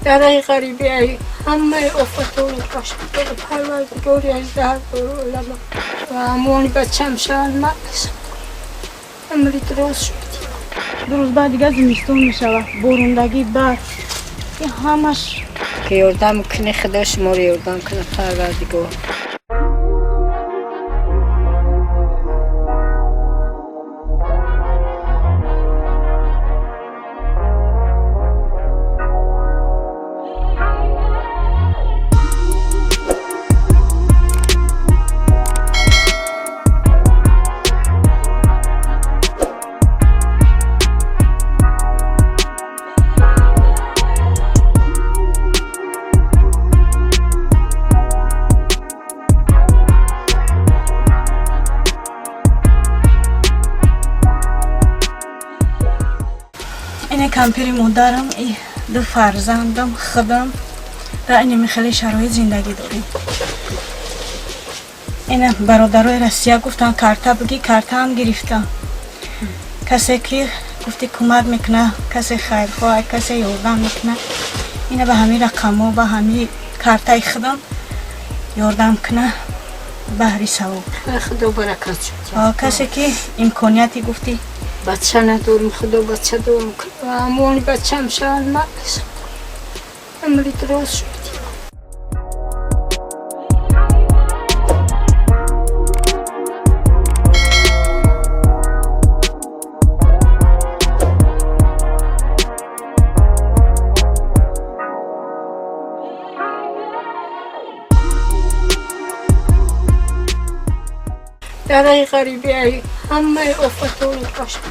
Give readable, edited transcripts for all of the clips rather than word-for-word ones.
Дараи ғарибӣ ҳамаи офатҳоро бошад. Парвардигори аждаҳар олама ва амони бачам шаванд. Ман умри дуруст шуд. 2 рӯз баъд дигар зимистон мешавад, борундагӣ, барф, ин ҳамаш. Ки ёрдам кунӣ, Худо шуморо ёрдам кунад, Парвардигор. Ине кампири модарам, и ду фарзандам, худам дар инами хеле шароит зиндагӣ дорем. Ина бародарои Россия гуфтан, карта бигӣ, картаам гирифтам. Касе ки гуфти кӯмак мекуна, касе хайрхоҳ, касе ёрдам мекуна, ина ба ҳамин рақамҳо, ба ҳамин картаи худам ёрдам куна, баҳри савоб. Худо баракат шуд. Касе ки имконияти гуфти. Бача надорам, Худо бача дорам. Ва амони бачам шаванд. Ман умри дуруст шуд. Дараи ғарибӣ ҳамаи офатҳоро бошад.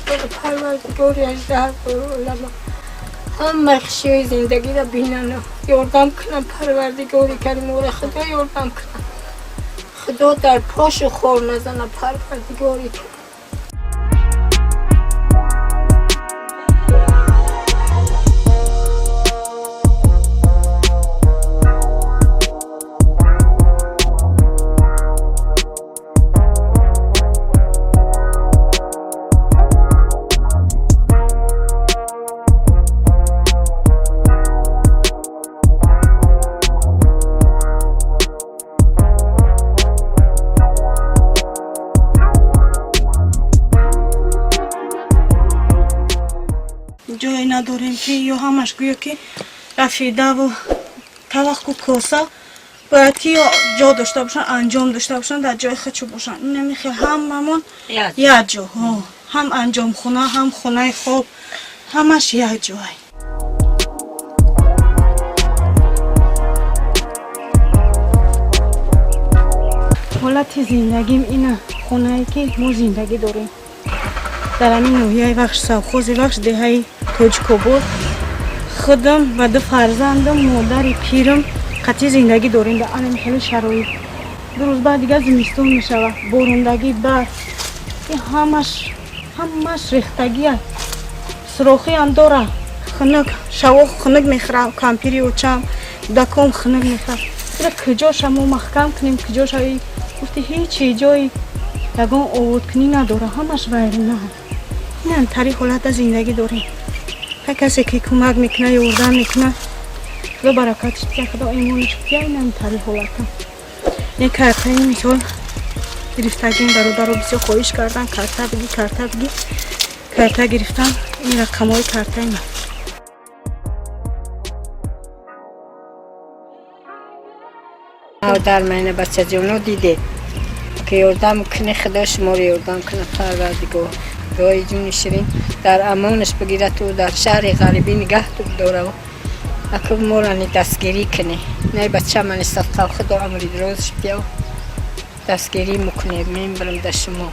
Парвардигори аждаҳар олама ҳамаи хушиҳои зиндагиро бинанд, ёрдам кунам. Парвардигори каримора, Худо ёрдам кунам, Худо дар пошу хор назана, Парвардигори. Ҷое надорем, ки ё ҳамаш гӯё ки рафидаву таваққу коса бояд ки ё ҷо дошта бошанд, анҷом дошта бошанд, дар ҷои худшо бошанд. Инами хел ҳамамон як ҷо, ҳам анҷомхона, ҳам хонаи хоб, ҳамаш як ҷой. Ҳолати зиндагим ина, хонае ки мо зиндагӣ дорем дар ҳамин ноҳияи Вахш, совхози Вахш, деҳаи Тоҷикобод, худам ва ду фарзандам, модари пирам қатъи зиндагӣ дорем дар анами хеле шароит. 2 рӯз баъд дигар зимистон мешавад, борундагӣ, барф, ин ҳамаш, ҳамаш рехтагия, сурохиам дора, хунук, шаво хунук мехӯрам, кампири очам, кӯдаком хунук мехӯрам. Ира куҷоша мо маҳкам кунем, куҷоша? Гуфти, ҳечи ҷои ягон оводкунӣ надора, ҳамаш вайрона. Инам тари ҳолата зиндагӣ дорем. Ҳар касе ки кӯмак мекуна, ёрдам мекуна, Худо баракатш бия, Худо имонаш бия. Инам тари ҳолата. Ин картаи мисол гирифтагим, бародаро бисёр хоҳиш кардан, карта биги, карта биги, карта гирифтам. Ин рақамҳои картаи ман. Дар майна бачаҷоно дидед, ки ёрдам кунӣ, Худо шуморо ёрдам кунад, Парвардигор. Дуои ҷуни ширин дар амонаш бигирад, ту дар шаҳри ғарибӣ нигаҳ дорав, аку морани дастгирӣ кунӣ. Най бача мани садқа, Худо амри дурозш биё, дастгирӣ мекунед, мембарам да шумо.